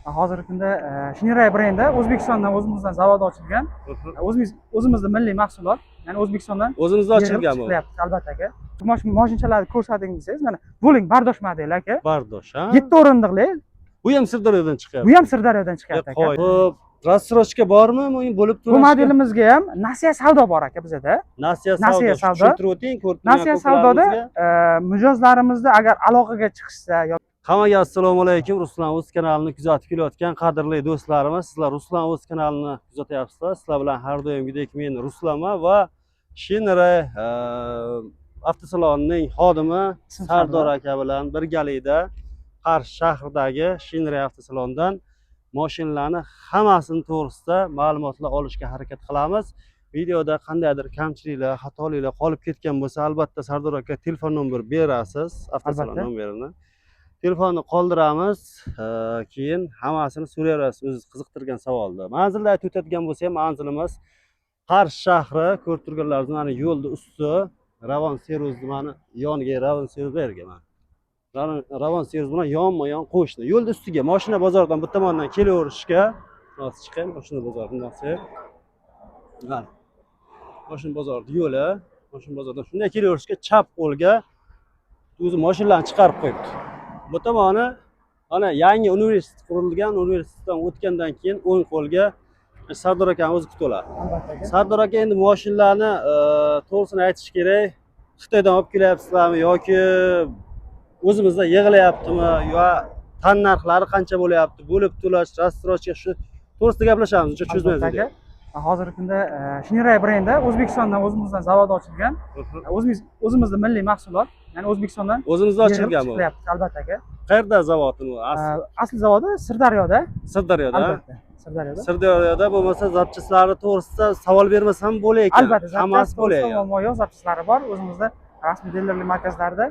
Hozirgi kunda Shineray brendi O'zbekistondan, o'zimizdan zavod ochilgan. O'zimizni milliy mahsulot, ya'ni O'zbekistondan O'zimizda yig'ilib ochilgan bu. chiqilyapti, albatta, aka. Moshinchalarni ko'rsating desangiz, mana bo'ling, Bardosh modeli, aka. Bardosh, ha? Yetti o'rindiqli. Bu ham Sirdaryodan chiqyapti. Bu ham Sirdaryodan chiqyapti, aka. Xo'p, рассрочка bormi? Bu bo'lib Bu to'lashga? modelimizga ham nasiya savdo bor, aka, bizada. Nasiya Nasiya savdo. savdo. Tushuntirib o'ting, ko'rib turgan Nasiya savdoda ko'plarimizga. Mijozlarimizda agar aloqaga chiqishsa yo Hammaga assalomu alaykum. Ruslan O'z kanalini kuzatib kelayotgan qadrli do'stlarimiz, sizlar Ruslan O'z kanalini kuzatyapsizlar. Sizlar bilan har doimgidek men, Ruslanman va Shineray avtosalonining xodimi Ism Sardor Sardor. aka bilan birgalikda Qarshi shahridagi Shineray avtosalonidan mashinalarni hammasini to'g'risida ma'lumotlar olishga harakat qilamiz. Videoda qandaydir kamchiliklar, xatoliklar qolib ketgan bo'lsa, albatta Sardor aka telefon nomer berasiz, avtosalon Albatta. nomerini. Telefonni qoldiramiz, keyin hammasini so'rayverasiz o'zingiz qiziqtirgan savolni. Manzilda aytib o'tadigan bo'lsa ham, manzilimiz Qarshi shahri, ko'rib turganlaringiz, mana yo'lni usti, Ravon Servisni mana yoniga, Ravon Servis bu yerga mana. Ravon Servis bilan yonma-yon qo'shni. Yo'lni ustiga mashina bozoridan bu tomondan kelaverishga, hozir chiqay mashina bozoridan olsak. Mana. Mashina bozorni yo'li, mashina bozoridan shunday kelaverishga chap qo'lga o'zi mashinalarni chiqarib qo'yibdi. Bu tomoni mana yangi universitet qurilgan, universitetdan o'tgandan keyin o'ng qo'lga Sardor akani o'zi kutib oladi. Albatta, aka. Sardor aka, endi mashinalarni to'g'risini aytish kerak, Xitoydan olib kelyapsizlarmi yoki o'zimizda yig'ilyaptimi yo tan narxlari qancha bo'lyapti, bo'lib to'lash, рассрочка, shu to'g'risida gaplashamiz, uncha cho'zmaymiz. Albatta, aka. Hozirgi kunda Shineray brendi O'zbekistondan, o'zimizdan zavod ochilgan. O'zimizni milliy mahsulot, ya'ni O'zbekistondan O'zimizda yig'ilib ochilgan bu. chiqilyapti, albatta, aka. Qayerda zavod u asli? Asl zavodi Sirdaryoda. Sirdaryoda. Albatta, Sirdaryoda. Sirdaryoda bo'lmasa, запчасть lari to'g'risida savol bermasam bo'lar ekan. Albatta, hammasi запчасть bo'lar to'g'risida ekan. muammo yo'q, запчасть lari bor o'zimizda rasmiy dilerlik markazlarida.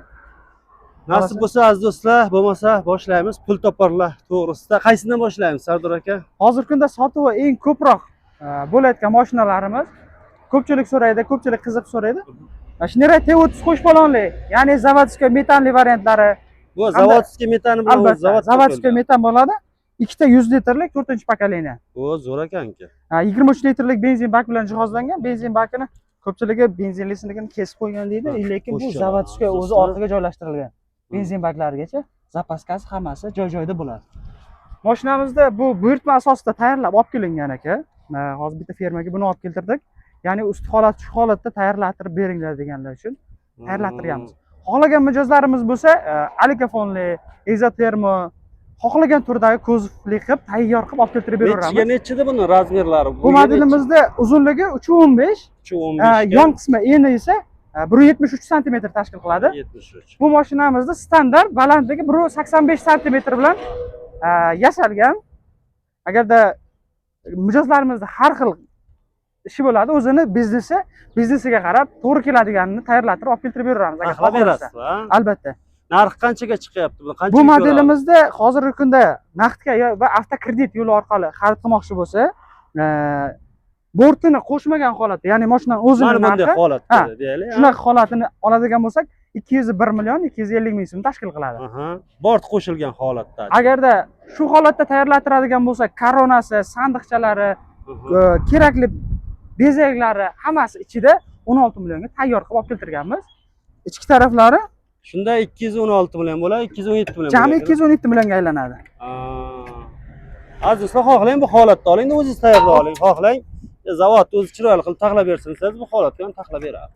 Nasib bo'lsa, aziz do'stlar, bo'lmasa boshlaymiz pul toparlar to'g'risida. Qaysidan boshlaymiz, Sardor aka? Hozirgi kunda sotuvi eng ko'proq bo'layotgan mashinalarimiz, ko'pchilik so'raydi, ko'pchilik qiziqib so'raydi, Shineray T30 qo'shbalonli, ya'ni заводской metanli variantlari. Bu заводской metani bilan. Albatta, zavod заводской metan bo'ladi, ikkita 100 litrlik, to'rtinchi поколение. O, zo'r ekanki. 23 litrlik benzin bak bilan jihozlangan. Benzin bakini ko'pchiligi benzinlisinikini kesib qo'ygan deydi, lekin bu qo'shgan, заводской o'zi do'stlar. orqaga joylashtirilgan. Benzin baklarigacha, запаска si, hammasi joy joyida bo'ladi. Mashinamizda bu buyurtma asosida tayyorlab olib kelingan, aka. Hozir bitta fermaga buni olib keltirdik, ya'ni usti holat shu holatda tayyorlattirib beringlar deganlar uchun tayyorlattirganmiz. Xohlagan mijozlarimiz bo'lsa, alikafonli, izotermo, xohlagan turdagi kuzovli qilib, tayyor qilib olib keltirib Nechiga beraveramiz. nechida buni размер lari? Bu modelimizda uzunligi 3,15, yon qismi eni esa 1,73 santimetr tashkil qiladi. 73. Bu mashinamizda standart balandligi 1,85 santimetr bilan yasalgan. Agarda mijozlarimizda har xil ishi bo'ladi, o'zini biznesiga qarab to'g'ri keladiganini tayyorlattirib olib keltirib beraveramiz agar Taxlab xohlasa. berasiz, ha? Albatta. Narxi qanchaga chiqyapti bu? Qanchaga Bu ko'ramiz? modelimizda hozirgi kunda naqdga va avtokredit yo'li orqali xarid qilmoqchi bo'lsa, bortini qo'shmagan holatda, ya'ni mashinani o'zini Mana bunday narxi holatda Ha, deylik, ha? shunaqa holatini oladigan bo'lsak, 201 million 250 ming so'm tashkil qiladi. Aha. Bort qo'shilgan holatda. Agarda shu holatda tayyorlattiradigan bo'lsak, koronasi, sandiqchalari, kerakli bezaklari hammasi ichida 16 millionga tayyor qilib olib keltirganmiz. Ichki taraflari Shunda 216 million bo'ladi, 217 million jami bo'ladi. 217 millionga aylanadi. Aziz do'stlar, xohlang bu holatda oling, o'zingiz tayyorlab oling, xohlang zavod o'zi chiroyli qilib taxlab bersin desangiz, bu holatga ham taxlab beradi.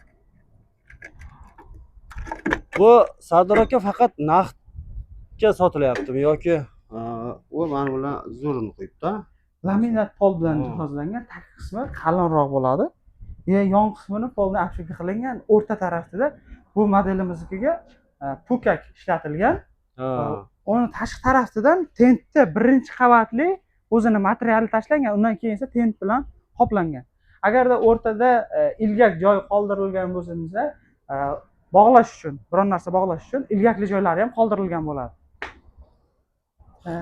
Bu, Sardor aka, faqat naqdga sotilyaptimi yoki u mana bular zo'rini qo'yibdi? Laminat pol bilan jihozlangan, tagi qismi qalinroq bo'ladi. Yon qismini polni обшивка qilingan, o'rta tarafida bu modelimiznikiga po'kak ishlatilgan. Uni tashqi tarafidan tentda birinchi qavatli o'zini materiali tashlangan, undan keyin esa tent bilan qoplangan. Agarda o'rtada ilgak joy qoldirilgan bo'lsa desa, bog'lash uchun, biron narsa bog'lash uchun ilgakli joylari ham qoldirilgan bo'ladi.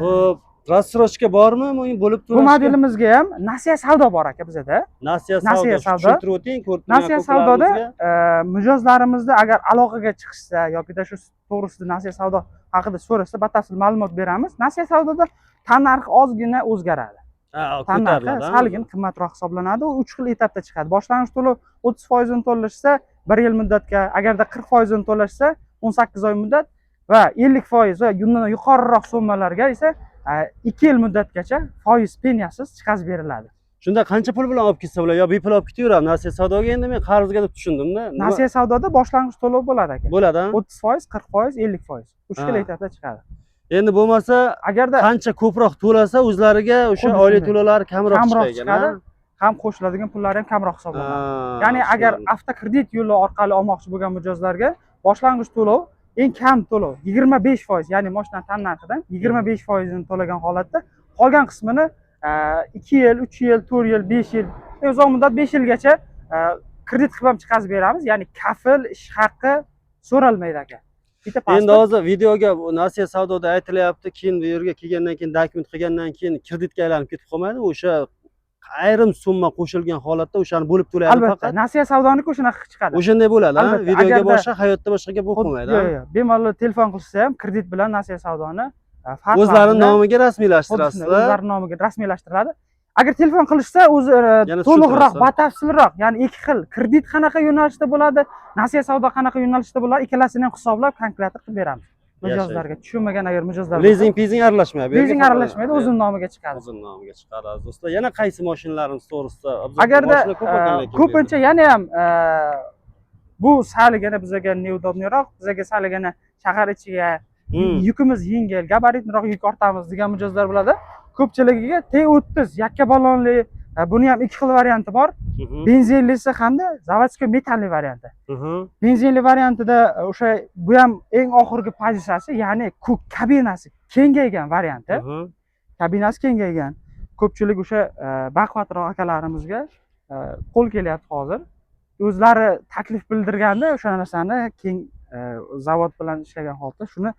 Xo'p, рассрочка bormi bu bo'lib Bu to'lashga? modelimizga ham nasiya savdo bor, aka, bizada. Nasiya Nasiya savdo. savdo. Tushuntirib o'ting ko'rib turgan Nasiya savdoda ko'plarimizga. Mijozlarimizda agar aloqaga chiqishsa yokida shu to'g'risida nasiya savdo haqida so'rashsa, batafsil ma'lumot beramiz. Nasiya savdoda Tannarxi ozgina o'zgaradi. Ha, Tannarxi ko'tariladi, ha? Salgina qimmatroq hisoblanadi. U uch xil etapda chiqadi. Boshlang'ich to'lov 30 foizini to'lashsa, 1 yil muddatga, agarda 40 foizini to'lashsa, 18 oy muddat va 50% va undan yuqoriroq summalarga esa 2 yil muddatgacha foiz, penyasiz chiqazib beriladi. Shunda qancha pul bilan olib ketsa bo'ladi yo bepul olib ketaveradi nasiya savdoga? Endi men qarzga deb tushundimda. Nasiya savdoda boshlang'ich to'lov bo'ladi, aka. Bo'ladi, ha? 30%, 40%, 50%, uch xil etapda chiqadi. Endi bo'lmasa Agarda qancha ko'proq to'lasa, o'zlariga o'sha Xuddi oylik shunday. to'lovlari kamroq Kamroq chiqar ekan, chiqadi, ha? ham qo'shiladigan pullari ham kamroq hisoblanadi. Ya'ni agar Tushunarli. Avtokredit yo'li orqali olmoqchi bo'lgan mijozlarga boshlang'ich to'lov, eng kam to'lov 25%, ya'ni moshinani tan narxidan 25 foizini to'lagan holatda qolgan qismini 2 yil, 3 yil, 4 yil, 5 yil, eng uzoq muddat 5 yilgacha kredit qilib ham chiqazib beramiz. Ya'ni kafil, ish haqi so'ralmaydi, aka. Bitta Endi pasport. hozir videoga bu nasiya savdoda aytilyapti, keyin bu yerga kelgandan keyin, dokument qilgandan keyin kreditga aylanib ketib qolmaydi. O'sha ayrim summa qo'shilgan holatda o'shani bo'lib to'laydi Albatta, faqat. Nasiya savdoniki shunaqa chiqadi. O'shanday bo'ladi, ha? Albatta, Videoga agarda- boshqa, hayotda boshqa gap bo'lib qolmaydi, ha? Yo'q, yo'q. Bemalol telefon qilishsa ham kredit bilan nasiya savdoni farqlarini O'zlarini nomiga xuddi shunday, rasmiylashtirasizlar. O'zlari nomiga rasmiylashtiriladi. Agar telefon qilishsa, o'zi Yana to'liqroq, tushuntirasiz. Batafsilroq, ya'ni ikki xil kredit qanaqa yo'nalishda bo'ladi, nasiya savdo qanaqa yo'nalishda bo'ladi, ikkalasini ham hisoblab, kalkulyator qilib beramiz mijozlarga. Tushunmagan agar mijozlar bo'lsa, Lizing pizing aralashmaydi bu yerga. Lizing aralashmaydi, o'zini nomiga chiqadi. O'zini nomiga chiqadi. Aziz do'stlar, yana qaysi mashinalarimiz to'g'risida obzor? Agarda Mashina ko'p ekan lekin bu yerda. Ko'pincha yana ham bu salgina bizaga неудобный roq, bizaga salgina shahar ichiga yukimiz yengil, габарит liroq yuk ortamiz degan mijozlar bo'ladi. Ko'pchiligiga T30 yakka balonli, buni ham ikki xil varianti bor: benzinlisi hamda заводской metanli varianti. Benzinli variantida o'sha bu ham eng oxirgi pozitsiyasi, ya'ni ko'k kabinasi kengaygan varianti. Kabinasi kengaygan. Ko'pchilik o'sha baquvvatroq akalarimizga qo'l kelyapti hozir. O'zlari taklif bildirganda o'sha narsani keng zavod bilan ishlagan holatda shuni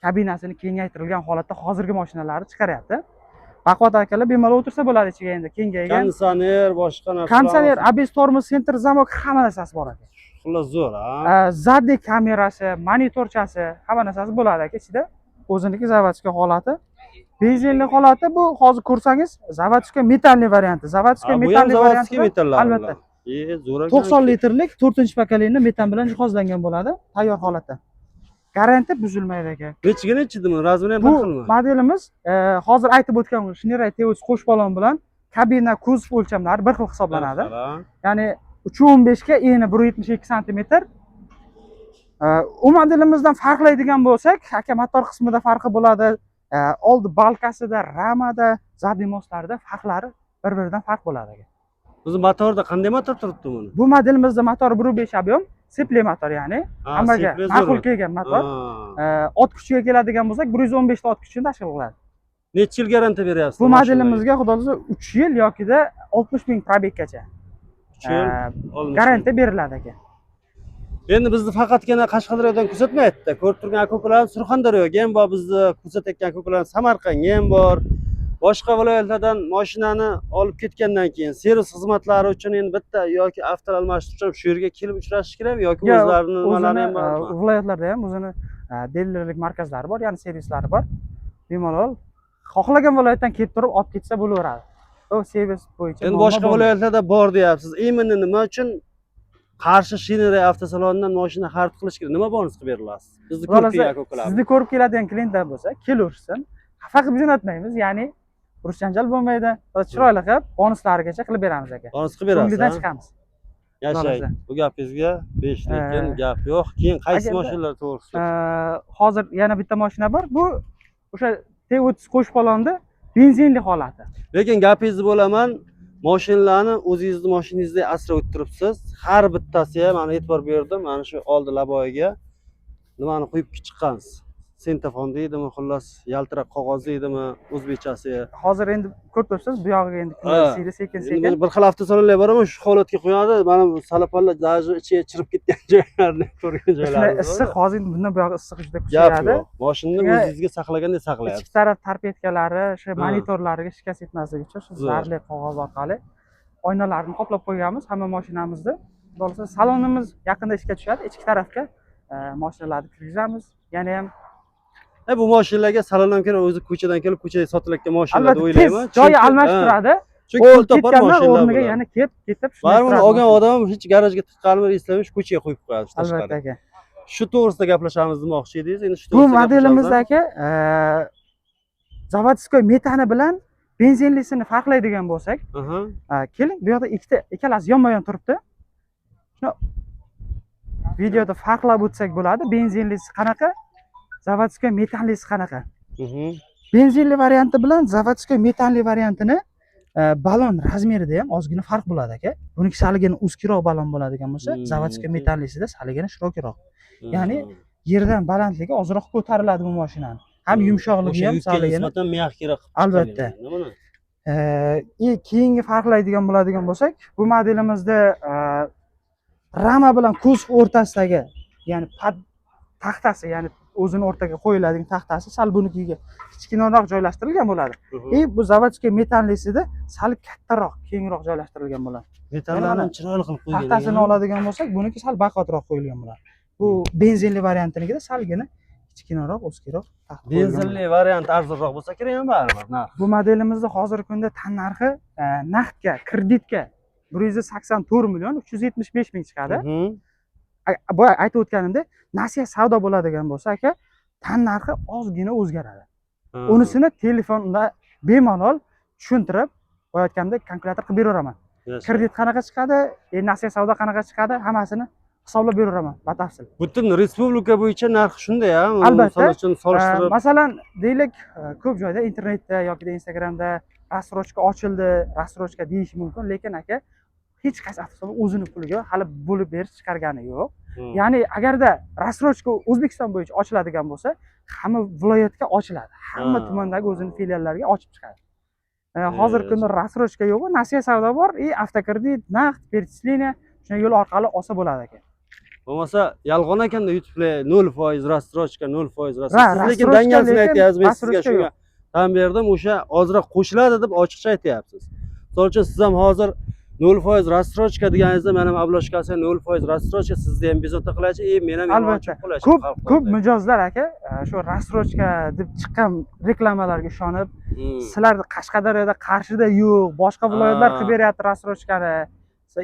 kabinasini kengaytirilgan holatda hozirgi mashinalarni chiqaryapti. Baquvvat akalar bemalol o'tirsa bo'ladi ichiga, endi kengaygan. Konditsioner, boshqa narsalar. Konditsioner, ABS tormoz, центр замок, hamma narsasi bor, aka. Xullas, zo'r, ha? Задний kamerasi, monitorchasi, hamma narsasi bo'ladi, aka, ichida. O'ziniki заводской holati. Benzinli holati bu hozir ko'rsangiz заводской metanli varianti. Заводской Ha, bu ham metanli заводской varianti. Metallar Albatta. bilan. E, zo'r ekan. 90 litrlik 4 поколение metan bilan jihozlangan bo'ladi, tayyor holatda. Garantiya buzilmaydi, aka. Nechiga nechi dedim, размер i ham bir Bu xilmi? Modelimiz hozir aytib o'tgan Shineray T30 qo'sh balon bilan kabina, kuzov o'lchamlari bir xil hisoblanadi. Bir xil, ha? Ya'ni 3.15 ga eni 1.72 santimetr. U modelimizdan farqlaydigan bo'lsak, aka, motor qismida farqi bo'ladi. Oldi balkasida, ramada, задний мост larida farqlari bir-biridan farq bo'ladi, aka. O'zi motorda qanday motor turibdi buni? Bu modelimizda motori 1.5 объем, sepli motor, ya'ni Ha, hammaga sepli zo'r. Ma'qul kelgan motor. Ha. Ot kuchiga keladigan bo'lsak, 115 ta ot kuchini tashkil qiladi. Necha yil garantiya beryapsiz? Bu modelimizga xudo xohlasa 3 yil yokida 60 ming пробег gacha 3 yil, 60 garantiya beriladi, aka. Endi bizni faqatgina Qashqadaryodan kuzatmayapti. Ko'rib turgan aka-ukalarimiz Surxondaryoga ham bor, bizni kuzatayotgan aka-ukalarimiz Samarqandga ham bor. Boshqa viloyatlardan mashinani olib ketgandan keyin servis xizmatlari uchun endi bitta yoki avto almashtirish uchun shu yerga kelib uchrashish kerakmi yoki Yo'q, o'zlarini nimalari o'zini ham bormi? Viloyatlarda ham o'zini dilerlik markazlari bor, ya'ni servislari bor. Bemalol xohlagan viloyatdan kelib turib olib ketsa bo'laveradi. U servis bo'yicha Endi muammo boshqa bo'lmaydi. Viloyatlarda bor deyapsiz. Именно nima uchun Qarshi Shineray avtosalonidan mashina xarid qilish kerak? Nima bonus qilib berilasiz? Bizni Xudo ko'rib xohlasa, kelgan aka-ukalarimiz. Sizni ko'rib keladigan klientlar bo'lsa, kelaversin. Xafa qilib jo'natmaymiz, ya'ni urush janjal bo'lmaydi. Chiroyli qilib bonuslarigacha qilib beramiz, aka. Bonus qilib berasiz. Ko'nglidan Ha? chiqamiz. Yashang. Xohlasa. Bu gapingizga 5, lekin gap yo'q. Keyin qaysi mashinalar to'g'risida? Hozir yana bitta mashina bor. Bu o'sha T30 qo'sh balonda benzinli holati. Lekin gapingizni bo'laman, mashinalarni o'zingizni mashinangizdek asrab o'tiribsiz. Har bittasi ham, mana, e'tibor berdim, mana shu oldi laboyiga nimani qo'yib chiqqansiz. Sintofon deydimi, xullas, yaltirab qog'oz deydimi, o'zbekchasi. Hozir endi ko'rib turibsiz, bu yog'iga endi Ha. kunlar sekin Endi sekin. bir xil avtosalonlar boraman, shu holatga qo'yadi. Mana bu salopalla даже ichiga chirib ketgan joylarini ko'rgan Shunday joylarimiz issiq, bor. Hozir endi bundan buyog'i issiq juda Gap kuchayadi. yo'q. Mashinani Shunga o'zingizga saqlagandek saqlayapsiz. Ichki taraf торпедка lari, shu Ha. monitorlariga shikast yetmasligi uchun shu Zo'r. zarli qog'oz orqali oynalarni qoplab qo'yganmiz hamma mashinamizni. Xudo xohlasa, salonimiz yaqinda ishga tushadi. Ichki tarafga mashinalarni kirgizamiz. Yana ham Bu mashinalarga salon ham kerak, o'zi ko'chadan kelib ko'chada sotilayotgan mashinalar deb Albatta, tez o'ylayman. joyi Chunki- almashib Ha, turadi. Chunki U pul topar ketgandan mashinalar o'rniga bular. yana kelib ketib shunday Baribir turadi olgan mashina. odam hech garajga tiqqanini eslamash, ko'chaga qo'yib qo'yadi shu Albatta, tashqari. aka. Shu to'g'risida gaplashamiz demoqchi edingiz. Endi shu Bu to'g'risida modelimizda, gaplashamiz. aka, заводской metani bilan benzinlisini farqlaydigan bo'lsak, keling, bu yoqda ikkita, ikkalasi yonma-yon turibdi. Shuni videoda farqlab o'tsak bo'ladi. Benzinlisi qanaqa, заводской metanlisi qanaqa. Benzinli varianti bilan заводской metanli variantini balon размер ida ham ozgina farq bo'ladi, aka. Buniki salgina узкий roq balon bo'ladigan bo'lsa, заводской metanlisida salgina широкий roq. Ya'ni yerdan balandligi ozroq ko'tariladi bu mashinani. Ham yumshoqligi O'sha ham yukka salgina. nisbatan мягкий roq qilib Albatta. chiqarilgan, buni. И keyingi farqlaydigan bo'ladigan bo'lsak, bu modelimizda rama bilan kuzov o'rtasidagi, ya'ni pad taxtasi, ya'ni o'zini o'rtaga qo'yiladigan taxtasi sal bunikiga kichkinaroq joylashtirilgan bo'ladi. И bu заводской metanlisida sal kattaroq, kengroq joylashtirilgan bo'ladi. Metallarni Mana chiroyli qilib qo'ygan. Taxtasini ekan. oladigan bo'lsak, buniki sal baquvvatroq qo'yilgan bo'ladi. Bu benzinli variantinikida salgina kichkinaroq, узкий roq taxta qo'yilgan bo'ladi. Benzinli variant arzonroq bo'lsa kerak ham baribir narx. Bu modelimizda hozirgi kunda tan narxi naqdga, kreditga 184 375 000 chiqadi. Boya aytib o'tganimdek, nasiya savdo bo'ladigan bo'lsa, aka, tan narxi ozgina o'zgaradi. Unisini telefonda bemalol tushuntirib, boya aytganimdek, kalkulyator qilib beraveraman. Yaxshi. Kredit qanaqa chiqadi, nasiya savdo qanaqa chiqadi, hammasini hisoblab beraveraman batafsil. Butun respublika bo'yicha narx shunday, ha? Albatta. Misol uchun solishtirib. Masalan, deylik, ko'p joyda internetda yoki Instagramda рассрочка ochildi, рассрочка deyishi mumkin, lekin, aka, hech qaysi avtosalon o'zini puliga hali bo'lib berish chiqargani yo'q. Ya'ni agarda рассрочка O'zbekiston bo'yicha ochiladigan bo'lsa, hamma viloyatga ochiladi, hamma tumandagi o'zini filiallariga ochib chiqadi. Hozirgi kunda рассрочка yo'q, nasiya savdo bor и avtokredit, naqd, перечисление, shunday yo'l orqali olsa bo'ladi, aka. Bo'lmasa yolg'on ekanda YouTube'lar 0% рассрочка, 0% рассрочка. Siz lekin Рассрочка, dangasini lekin aytyapsiz, men sizga рассрочка shunga tan berdim, o'sha ozroq qo'shiladi deb ochiqcha aytyapsiz. Misol uchun siz ham hozir 0% рассрочка deganingizda men ham обложка si 0% рассрочка, sizni ham bezovta qiladi, и men ham Albatta. Ko'p ko'p mijozlar, aka, shu рассрочка deb chiqqan reklamalarga ishonib, sizlar Qashqadaryoda, Qarshida yo'q, boshqa viloyatlar qilib beryapti рассрочка ni,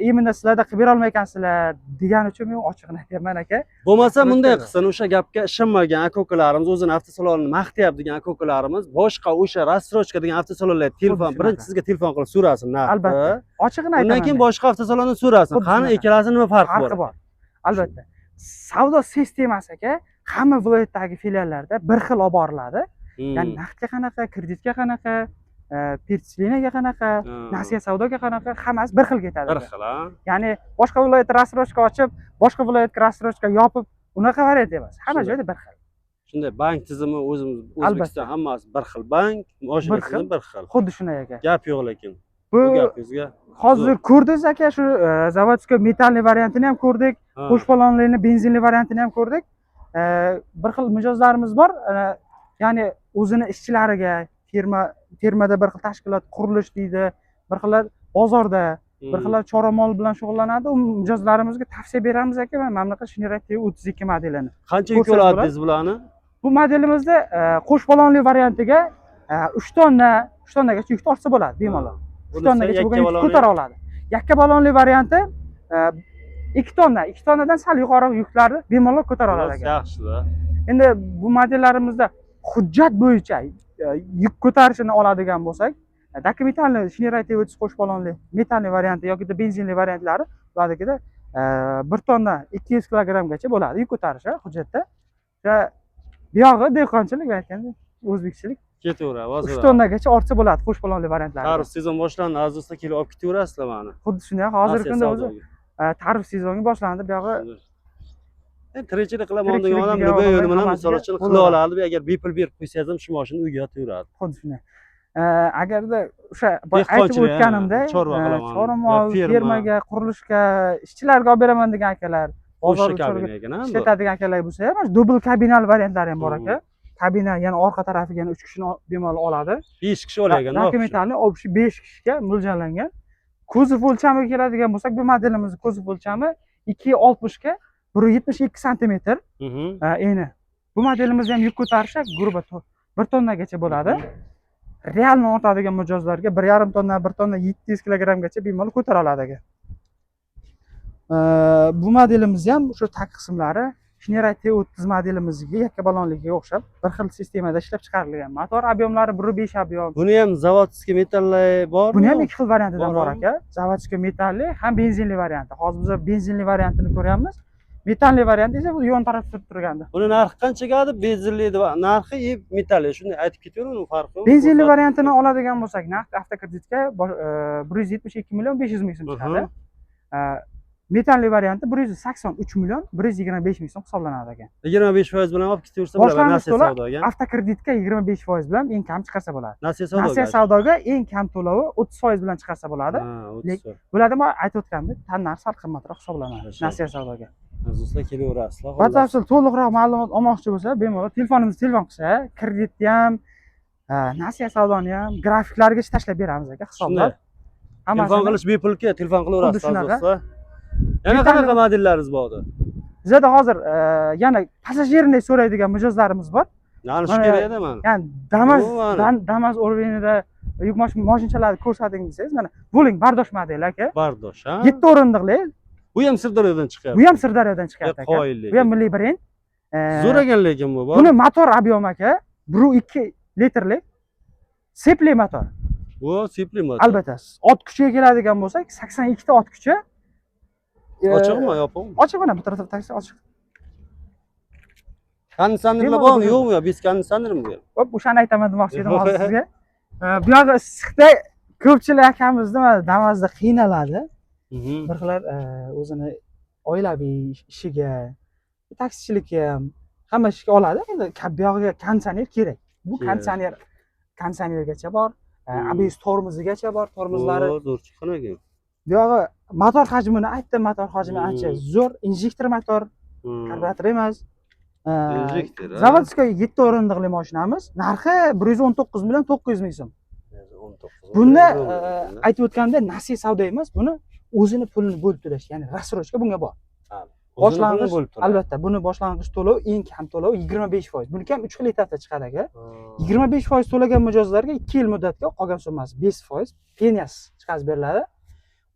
именно sizlarda qilib berolmay ekansizlar degani uchun men ochig'ini aytyapman, aka. Bo'lmasa bunday Рассрочка. qilsin, o'sha gapga ishonmagan aka ukalarimiz, o'zini avtosalonini maqtayapti degan aka ukalarimiz boshqa o'sha рассрочка degan avtosalonlarga telefon, shunaqa. birinchi sizga telefon qilib so'rasin narxni. Albatta, ochig'ini Undan aytaman keyin men. boshqa avtosalondan so'rasin. Xuddi Qani shunaqa. ikkalasini nima farqi bor? Farqi bor, albatta. Savdo sistemasi, aka, hamma viloyatdagi filiallarda bir xil olib boriladi. Ya'ni naqdga qanaqa, kreditga qanaqa, перечисление ga qanaqa, nasiya savdoga qanaqa, hammasi bir xil ketadi, Bir aka. xil, ha? Ya'ni boshqa viloyatda рассрочка ochib, boshqa viloyatga рассрочка yopib, unaqa variant emas, hamma Shunday. joyda bir xil. Shunday bank tizimi o'zimiz Albatta. O'zbekiston hammasi bir xil bank, mashina Bir xil. tizimi bir xil. Xuddi shunday, aka. Gap yo'q lekin. Bu Bu gapingizga hozir ko'rdingiz, aka, shu заводской metallli variantini ham ko'rdik, qo'sh balonlini benzinli variantini ham ko'rdik. Bir xil mijozlarimiz bor, ya'ni o'zini ishchilariga firmada bir xil tashkilot, qurilish deydi, bir xillar bozorda, bir xillar chorva mol bilan shug'ullanadi. U mijozlarimizga tavsiya beramiz, aka, mana bunaqa Shineray T32 modelini Qancha yuk ko'rsangiz oladi bo'ladi. deysiz bularni? Bu modelimizda qo'sh balonli variantiga 3 tonna, 3 tonnagacha yukni ortsa bo'ladi bemalol. 3 Bunisi tonnagacha yakka bo'lgan yukni baloni- ko'tara oladi. Yakka balonli varianti 2 tonna, 2 tonnadan sal yuqori yuklarni bemalol ko'tara oladi, aka. Yaxshi-da. Endi bu modellarimizda hujjat bo'yicha yuk ko'tarishini oladigan bo'lsak, документальный Shineray T30 qo'sh balonli metallli varianti yoki benzinli variantlari ularnikida 1 tonna 200 kilogrammgacha bo'ladi yuk ko'tarishi hujjatda. Va buyog'i dehqonchilik, aytganda o'zbekchilik. Ketaveradi. 3 tonnagacha ortsa bo'ladi qo'sh balonli variantlari. Tarif sezon boshlandi, aziz do'stlar, kelib olib ketaverasizlar mani. Xuddi shunday, hozirgi Nasiya kunda o'zi savdoga. Tarif sezoni boshlandi buyog'i. Endi tirikchilik qilaman degan Tirikchilik odam degan nima odamlar yo'li bilan hammasiga misol uchun qo'l qila uradi. oladi. Agar bepul berib qo'ysangiz ham shu mashina uyga yotaveradi. Xuddi shunday. Agarda o'sha boya aytib Dehqonchilik, ha, o'tganimdek, chorva qilaman, chorva mol, yo ferma. fermaga, qurilishga, ishchilarga olib beraman degan akalar, bozor Qo'shma chorga kabina ekan, ha, bu? ishlatadigan akalar bo'lsa ham, mana shu дубль kabinali variantlari ham bor, aka. Kabina, yana orqa tarafiga yana uch kishini bemalol oladi. 5 kishi olgan. Документальный общий 5 kishiga mo'ljallangan. Kuzov o'lchamiga keladigan bo'lsak, bu modelimizni kuzov o'lchami 2,60 ga 1,72 santimetr eni. Bu modelimizda ham yuk ko'tarishi грубо 1 tonnagacha bo'ladi. Реально ortadigan mijozlarga 1,5 tonna, 1 tonna 700 kilogrammgacha bemalol ko'tara oladi aka. Bu modelimiz ham o'sha tag qismlari Shineray T30 modelimizga, yakka balonligiga o'xshab bir xil sistemada ishlab chiqarilgan. Motor объем lari 1,5 объем. Buni ham заводской metalli bormi? Buni ham ikki xil variantidan bor Bor, aka. Заводской metalli ham benzinli varianti. Hozir biz benzinli variantini ko'ryapmiz. Metalli varianti esa bu yon tarafda turib turgandi. Buni narxi qanchaga edi? Benzinli narxi и metalli. Shunday aytib ketavering, uni farqi yo'q. Benzinli variantini oladigan bo'lsak, naqd avtokreditga 172 million 500 ming so'm chiqadi. Metalli varianti 183 million 125 ming so'm hisoblanadi aka. 25% bilan olib ketaversa bo'ladi. Boshlang'ich Nasiya to'lov savdoga. Avtokreditga 25% bilan eng kam chiqarsa bo'ladi. Nasiya savdoga. Nasiya savdoga eng kam to'lovi 30% bilan chiqarsa bo'ladi. Ha, 30. Bularda man aytib o'tgandek, tan narxi sal qimmatroq hisoblanadi Хорошо. nasiya savdoga. Do'stlar, kelaverasizlar. Batafsil to'liqroq ma'lumot olmoqchi bo'lsa, bemalol telefonimizni telefon qilsa, kreditni ham, nasiya savdoni ham grafiklargacha tashlab beramiz aka, hisoblab. Telefon Hammasini. qilish bepulki, telefon qilaverasiz Xuddi shunaqa. do'stlar. Yana qanaqa modellaringiz bor edi? Bizada hozir yana пассажирный so'raydigan mijozlarimiz bor. Ya'ni shu Mana- kerak edi mana. Ya'ni Damas Bu mana. Damas уровень ida yuk moshinchalarni ko'rsating desangiz, mana bo'ling, Bardosh modeli aka. Bardosh, ha? Yetti o'rindiqli. Bu ham Sirdaryodan chiqyapti. Bu ham Sirdaryodan chiqyapti aka. Qoyillik. Bu ham milliy brend. Zo'r ekan lekin bu. Bor. Buni motor объем aka 1,2 litrlik sepli motor. Bu sepli motor. Albatta, ot kuchiga keladigan bo'lsak, 82 ta ot kuchi. Ochiqmi, yopiqmi? Ochiq, mana bu tarafda taksi ochiq. Konditsionerlar Bemalol bormi, bo'ladi. yo'qmi yo? Без konditsionermi bu? Hop, o'shani aytaman demoqchi edim hozir sizga. Bu yog'i issiqda ko'pchilik akamizni mana Damazda qiynaladi. Bir xillar o'zini oilaviy ishiga, taksichilikka ham, hamma ishga oladi. Endi bu yog'iga konditsioner kerak. Bu Kerak. konditsioner, konditsionergacha bor, ABS tormozigacha bor, tormozlari. O, zo'r chiqqan ekan. Bu yog'i motor hajmini aytdim, motor hajmi ancha zo'r, injektor motor, karburator emas. Injektor, ha? Заводской yetti o'rindiqli mashinamiz, narxi 119 million 900 ming so'm. 19. Bunda aytib o'tganimdek, nasiya savdo emas, buni o'zini pulini bo'lib to'lash, ya'ni рассрочка bunga bor. Boshlang'ich, albatta, buni boshlang'ich to'lov, eng kam to'lov 25%. Buniki ham uch xil etapda chiqadi aka. 25% to'lagan mijozlarga 2 yil muddatga qolgan summasi 5% penyasiz chiqazib beriladi.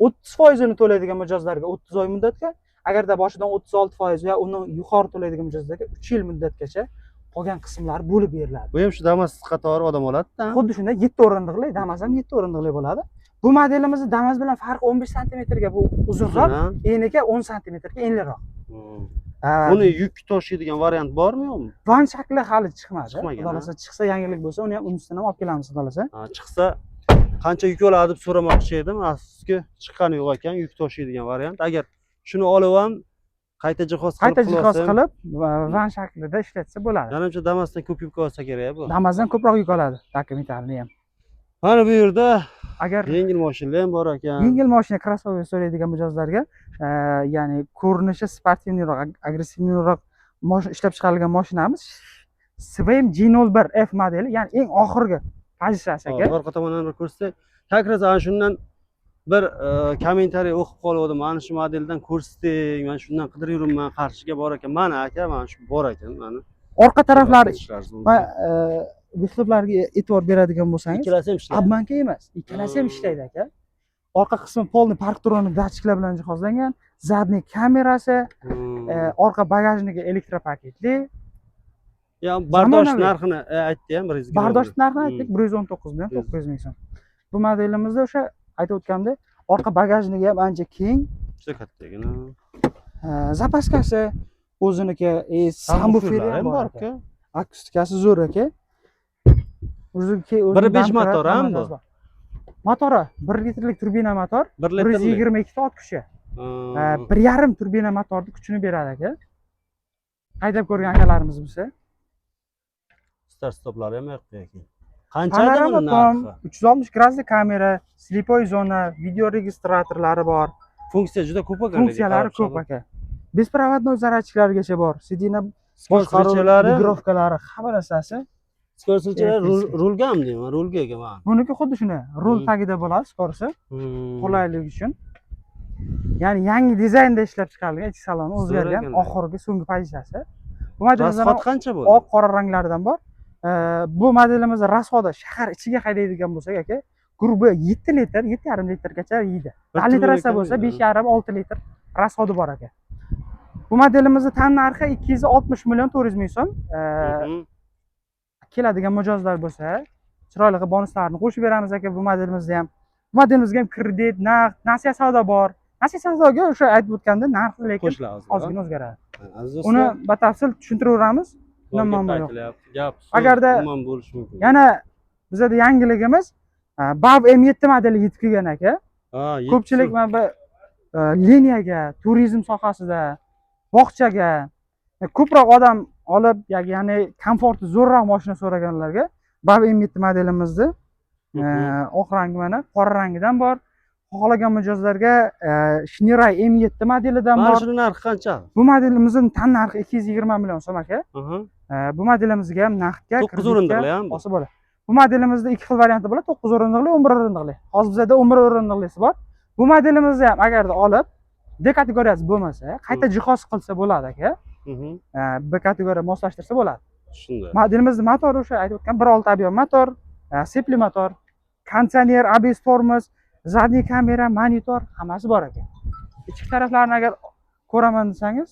30%ini to'laydigan mijozlarga 30 oy muddatga, agarda boshidan 36% va undan yuqori to'laydigan mijozlarga 3 yil muddatgacha qolgan qismlari bo'lib beriladi. Bu ham shu Damas qatori odam oladi-da. Xuddi shunday yetti o'rindiqli Damas ham yetti o'rindiqli bo'ladi. Bu modelimizni Damas bilan farqi 15 santimetrga bu uzunroq, Ha? eniga 10 santimetrga enliroq. Buni yuk toshiydigan variant bormi, yo'qmi? Van shakli hali chiqmadi. Chiqmagan, Xudo xohlasa chiqsa, yangilik bo'lsa, uni ham unisini ham olib kelamiz, xudo xohlasa. Ha, chiqsa qancha yuk oladi deb so'ramoqchi edim. Afsuski, chiqqani yo'q ekan yuk toshiydigan variant. Agar shuni olib ham qayta jihoz qilib Qayta jihoz qilsa ham, qilib van shaklida ishlatsa bo'ladi. Manimcha, Damasdan ko'p yuk olsa kerak bu. Damasdan ko'proq yuk oladi, dokumentalni ham. Mana bu yerda Agar yengil mashinalar ham bor ekan. yengil mashina, crossover so'raydigan mijozlarga, ya'ni ko'rinishi спортивный roq, агрессивный roq ishlab chiqarilgan mashinamiz Swaim G01 F modeli, ya'ni eng oxirgi pozitsiyasi aka. Hop, orqa tomondan bir ko'rsatsak, как раз ana shundan bir kommentariy o'qib qolgandim. Mana shu modeldan ko'rsating, mana shundan qidirib yuribman, Qarshiga bor ekan. Mana aka, mana shu bor ekan, mana. Orqa taraflari Ishlaringiz mumkin. va выхлоп larga e'tibor beradigan bo'lsangiz, Ikkalasi ham ishlaydi. Обманка emas, ikkalasi ham ishlaydi aka. Orqa qismi полный парктроник datchiklar bilan jihozlangan, задний kamerasi, orqa bagajnigi elektropaketli. Ya, Bardosh Zamonaviy. narxini aytdi ham 120. Bardosh narxini aytdik, 119 million 900 ming so'm. Bu modelimizda o'sha aytib o'tganimdek, orqa bagajnigi ham ancha keng. Juda katta ekan. Запаска si o'ziniki, sabvuferi ham bor aka. Akustikasi zo'r aka. O'zi 1.5 domkrat, motor, ha, hammasi bu? bor. Motori 1 litrlik turbina motor, 1 bir yuz litrlik. 22 ta ot kuchi. 1,5 turbina motorni kuchini beradi aka. Haydab ko'rgan akalarimiz bo'lsa. Start stoplari ham yoqdi ekan. Qancha edi Panorama buni tom, narxi? 360 gradusli kamera, слепой zona, video registratorlari bor. Funksiya juda ko'p ekan. Funksiyalari ko'p aka. Беспроводной зарядчик largacha bor. Сиденье boshqaruv, Скоростьлari, регулировка lari, hamma narsasi. скоростьlari Elektrический. Rulgami deyman, rulga ekan mana. Buniki xuddi shunday, rul tagida bo'ladi скорость, qulaylik uchun. Ya'ni yangi dizaynda ishlab chiqarilgan, ichki saloni o'zgargan, ekan. oxirgi so'nggi pozitsiyasi. Bu modelimizda Расход qancha bo'ldi? Oq, qora ranglaridan bor. Bu modelimizni расход i shahar ichiga haydaydigan bo'lsak, aka, грубо 7 litr, 7,5 litrgacha yeydi. Bir Dальний trassa turli bo'lsa ekan, 5,5-6 litr расход i bor, aka. Bu modelimizni tan narxi 260 million 400 ming so'm. Keladigan mijozlar bo'lsa, chiroyli qilib bonuslarni qo'shib beramiz, aka, bu modelimizda ham. Bu modelimizga ham kredit, naqd, nasiya savdo bor. Nasiya savdoga o'sha aytib o'tganda narxi lekin Qo'shiladi. Ozgina o'zgaradi. Aziz Uni do'stlar, batafsil tushuntiraveramiz. Undan bor muammo gap yo'q. aytilyapti. Gap so'z umuman bo'lishi mumkin. Yana bizada yangiligimiz BAV M7 modeli yetib kelgan, aka. Ha, yetti Ko'pchilik mana bu liniyaga, turizm sohasida, bog'chaga ko'proq odam olib, ya'ni komforti zo'rroq mashina so'raganlarga BAV M7 modelimizni oq rangi, mana qora rangidan bor. Xohlagan mijozlarga Shineray M7 modelidan Mana bor. shuni narxi qancha? Bu modelimizning tan narxi 220 million so'm, aka. Bu modelimizga ham naqdga, 9 kreditga o'rindiqli ham bu. olsa bo'ladi. Bu modelimizda ikki xil varianti bo'ladi: 9 o'rindiqli, 11 o'rindiqli. Hozir bizada 11 o'rindiqlisi bor. Bu modelimizni ham agarda olib, D kategoriyasi bo'lmasa, qayta jihoz qilsa bo'ladi, aka. B kategoriya moslashtirsa bo'ladi. Shunday. Modelimizni motori o'sha aytib o'tgan 1.6 объем motor, сепли motor, konditsioner, ABS tormoz, задний kamera, monitor, hammasi bor, aka. Ichki taraflarini agar ko'raman desangiz,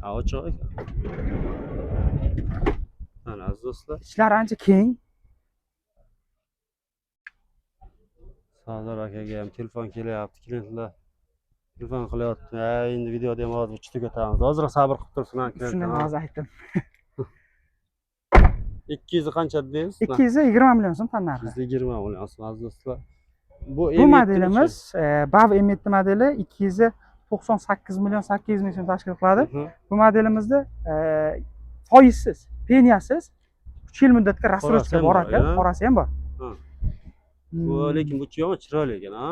Ha, ochiq ekan. Mana, aziz do'stlar, ichlari ancha keng. Sardor akaga ham telefon kelyapti, klientlar telefon qilyapti. Ha, endi videoda ham hozir tugatamiz. Ozroq sabr qilib tursin, ha, Shuni klientlar. hozir aytdim. 200 qancha dedingiz? 220 million so'm tan narxi. 220 million so'm, aziz do'stlar. Bu Bu M7 modelimiz BAV M7 modeli 298 million 800 ming so'm tashkil qiladi. Bu modelimizda foizsiz, penyasiz 3 yil muddatga рассрочка Qorasi ham bor, bor, aka. ya? Qorasi ham bor. Ha. Bu lekin bu yomon chiroyli ekan, ha?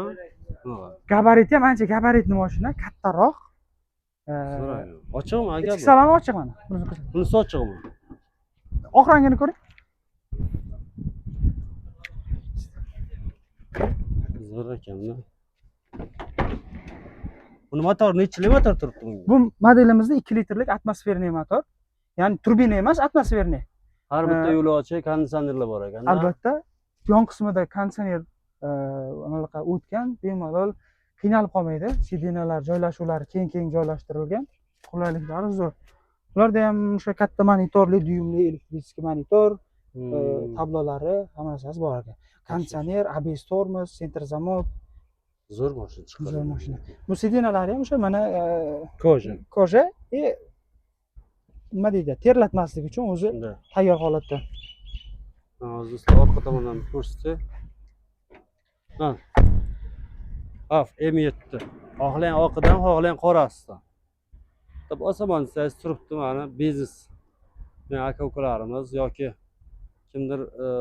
Ha. Gabariti ham ancha габаритный mashina, kattaroq. Chiroyli. Ochiqmi, aka Ichki bu? saloni ochiq mana. Bunisi ko'rsat. Bunisi ochiqmi? Oq rangini ko'ring. Zo'r ekanda. Buni motori nechilik motor turibdi bunga? Bu modelimizda 2 litrlik атмосферный motor. Ya'ni turbina emas, атмосферный. Har bitta yo'lovchi konditsionerlar bor ekan. Albatta, yon qismida konditsioner anaqa o'tgan, bemalol qiynalib qolmaydi. Сиденья lar joylashuvlari keng-keng joylashtirilgan. Qulayliklari zo'r. Ularda ham o'sha katta monitorli, dyumli электрический monitor, tablolari, hamma narsasi bor ekan. Konditsioner, ABS tormoz, центр замок. Zo'r mashina chiqadi. Zo'r mashina. Bu сиденья lari ham o'sha mana Кожа. Кожа и nima deydi, terlatmaslik uchun o'zi Shunday. tayyor holatda. Hozir sizlar orqa tomondan ko'rsatsak. Ha. Af M7. Xohlang oqidan, xohlang qorasidan. Bitta bosaman desangiz turibdi, mana biznes. Men aka ukalarimiz yoki kimdir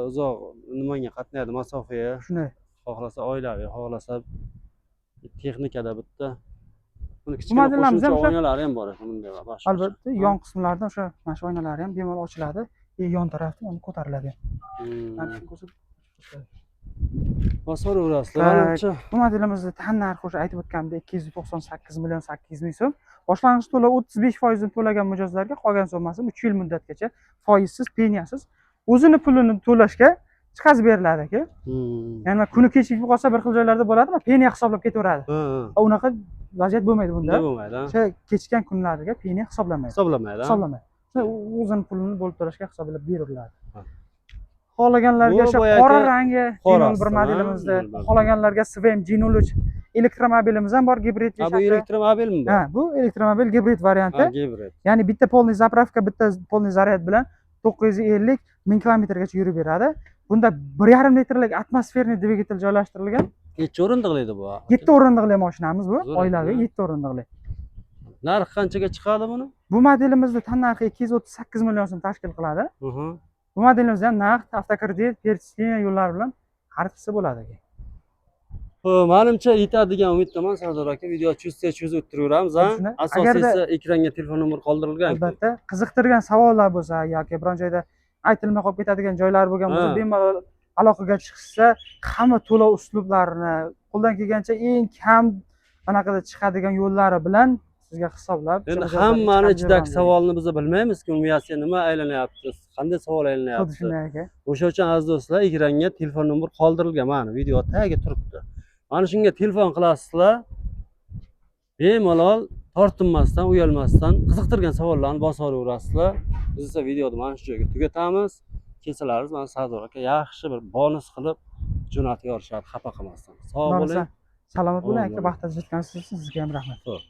uzoq nimaga qatnaydi masofaga, Shunday. xohlasa oilaviy, xohlasa texnikada bitta. Buni kichkina Modellarimiz qo'shimcha ham o'sha- oynalari ham bor ekan bunday boshqa. Albatta, yon qismlarida o'sha mana shu oynalari ham bemalol ochiladi. И yon tarafda uni ko'tariladi. Mana shuni ko'rsat- Bosaverasizlar, Так. manimcha. Bu modelimizni tan narxi o'sha aytib o'tganimdek 298 million 800 ming so'm. Boshlang'ich to'lov 35 foizini to'lagan mijozlarga qolgan summasini 3 yil muddatgacha foizsiz, penyasiz o'zini pulini to'lashga chiqazib beriladi, aka. Ya'ni mana kuni kechikib qolsa, bir xil joylarda bo'ladimi, penya hisoblab ketaveradi. Ha, ha. Unaqa vaziyat bo'lmaydi bunda. Bunday bo'lmaydi, ha? O'sha kechikkan kunlariga penya hisoblanmaydi. Hisoblanmaydi, ha? Hisoblanmaydi. O'sha o'zini pulini bo'lib to'lashga hisoblab beriladi. Ha. Xohlaganlarga Bu o'sha boyagi qora rangi qorasi, G01 ha? modelimizda, Nol bir. xohlaganlarga SVM G03 elektromobilimiz ham bor, gibridli Ha, bu shakli. elektromobilmi bu? Ha, bu elektromobil gibrid varianti. Ha, gibrid. Ya'ni bitta полный заправка, bitta полный zaryad bilan 950 1000 kilometrgacha yurib beradi. Bunda 1,5 litrlik атмосферный dvigatel joylashtirilgan. Necha o'rindiqli edi bu? 7 o'rindiqli mashinamiz bu, Zo'r oilaviy ekan, 7 o'rindiqli. Narxi qanchaga chiqadi buni? Bu modelimizda tan narxi 238 million so'm tashkil qiladi. Bu modelimizda ham naqd, avtokredit, перечисление yo'llari bilan xarid qilsa bo'ladi, aka. Xo'p, manimcha yetadi degan umiddaman, Sardor aka. Video cho'zsa cho'zib o'tiraveramiz, ha? Shuni. Asosiysi Agarda- ekranga telefon nomer qoldirilgan. Albatta, qiziqtirgan savollar bo'lsa yoki biron joyda aytilmay qolib ketadigan joylar bo'lgan bo'lsa, bemalol aloqaga chiqishsa, hamma to'lov uslublarini qo'ldan kelgancha eng kam anaqada chiqadigan yo'llari bilan Sizga hisoblab Endi mijozlarga hammani chiqarib ichidagi beramiz. Savolni biz bilmaymizki, miyasiga nima aylanyapti, qanday savol Xuddi aylanyapti. shunday, aka. O'sha uchun, aziz do'stlar, ekranga telefon nomer qoldirilgan, mana video tagiga turibdi. Mana shunga telefon qilasizlar, bemalol tortinmasdan, uyalmasdan qiziqtirgan savollarni bosib olaverasizlar. Biz esa videoni mana shu joyga tugatamiz. Kelsalaringiz, mana Sardor aka yaxshi bir bonus qilib jo'natib yuborishadi, xafa qilmasdan. Sog' bo'ling. Salomat bo'ling, aka, Omon bo'ling. Baxtingiz yetgansiz, sizga ham rahmat. Xo'p.